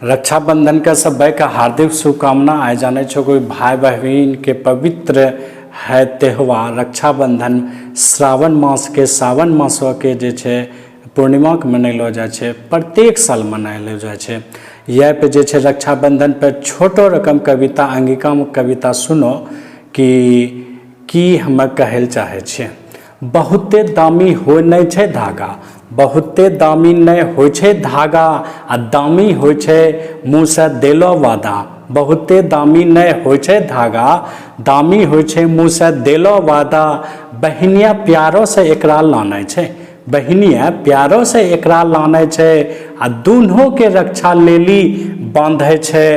रक्षाबंधन के सबके हार्दिक शुभकामना। आइ जानै छो कोई भाई बहिन के पवित्र है त्योहार रक्षाबंधन। श्रावण मास के, सावन मासो के जे छै पूर्णिमा के मनैलो जाइ छै, प्रत्येक साल मनायलो जाइ छै। यह पे जे छै रक्षाबंधन पे छोटो रकम कविता, अंगिका में कविता सुनो कि की हमे कहै लए चाहै छियै। बहुते दामी होइ नहि छै धागा, बहुते दामी नहि होइ छै धागा, आ दामी होइ छै मुँहसँ देलो वादा। बहुते दामी नहि होइ छै धागा, दामी होइ छै मुँहसँ देलो वादा। बहिनिया प्यारो से एकरा लानै छै, बहिनिया प्यारो से एकरा लानै छै, आ दुनू के रक्षा लेली बांधै छै।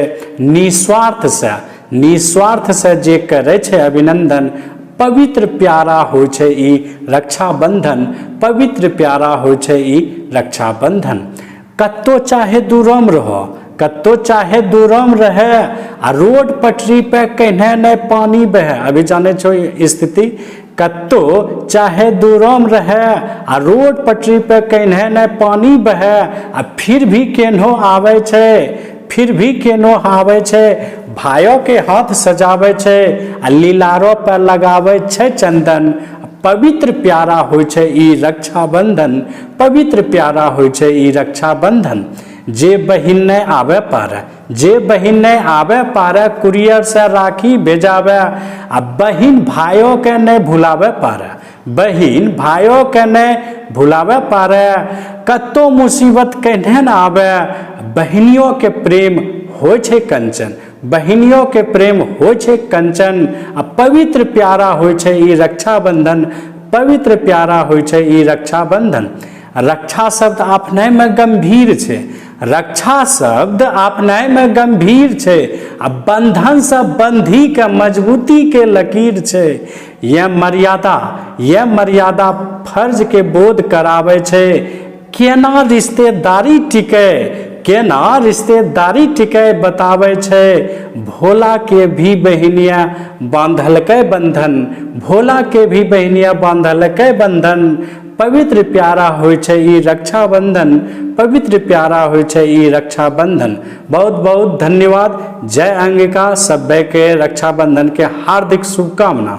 निस्वार्थ से, निस्वार्थ से जे करै छै अभिनंदन, पवित्र प्यारा होइ छै ई रक्षाबंधन, पवित्र प्यारा होइ छै ई रक्षाबंधन। कत्तो चाहे दूरम रहो, कत्तो चाहे दूरम रहे, आ रोड पटरी पे कन्हे नहि पानी बहे। अभी जानै छो स्थिति, कत्तो चाहे दूरम रहे आ रोड पटरी पे कन्हे नहि पानी बहे, आ फिर भी केन्हो आबै छै, फिर भी केनो आबै छै, भाइयो के हाथ सजाबै छै आ लीलारो पर लगाबै छै चंदन। पवित्र प्यारा होइ छै ई रक्षाबंधन, पवित्र प्यारा होइ छै ई रक्षाबंधन। जे बहिन नहि आबे पारे, जे बहिन नहि आबे पारे, कुरियर से राखी भेजावे, आ बहिन भाइयो के नहि भुलावे पारे, बहिन भाइयो के नहि भुलावे पारे। कत्तो मुसीबत केहने न आवे, बहिनियों के प्रेम होइ छै कंचन, बहिनियों के प्रेम होइ छै कंचन, आ पवित्र प्यारा होइ छै ई रक्षाबंधन, पवित्र प्यारा होइ छै ई रक्षाबंधन। रक्षा शब्द अपनेमे गंभीर छै, रक्षा शब्द अपनेमे गंभीर छै, आ बंधन से बंधी के मजबूती के लकीर छै। यह मर्यादा, यह मर्यादा फर्ज के बोध कराबै छै। केना रिश्तेदारी टिकै, केना रिश्तेदारी टिकै बताबै छै। भोला के भी बहिनिया बांधलकै बंधन, भोला के भी बहिनिया बांधलकै बंधन। पवित्र प्यारा होइ छै ई रक्षाबंधन, पवित्र प्यारा होइ छै ई रक्षाबंधन। बहुत बहुत धन्यवाद। जय अंगिका। सबके रक्षाबंधन के हार्दिक शुभकामना।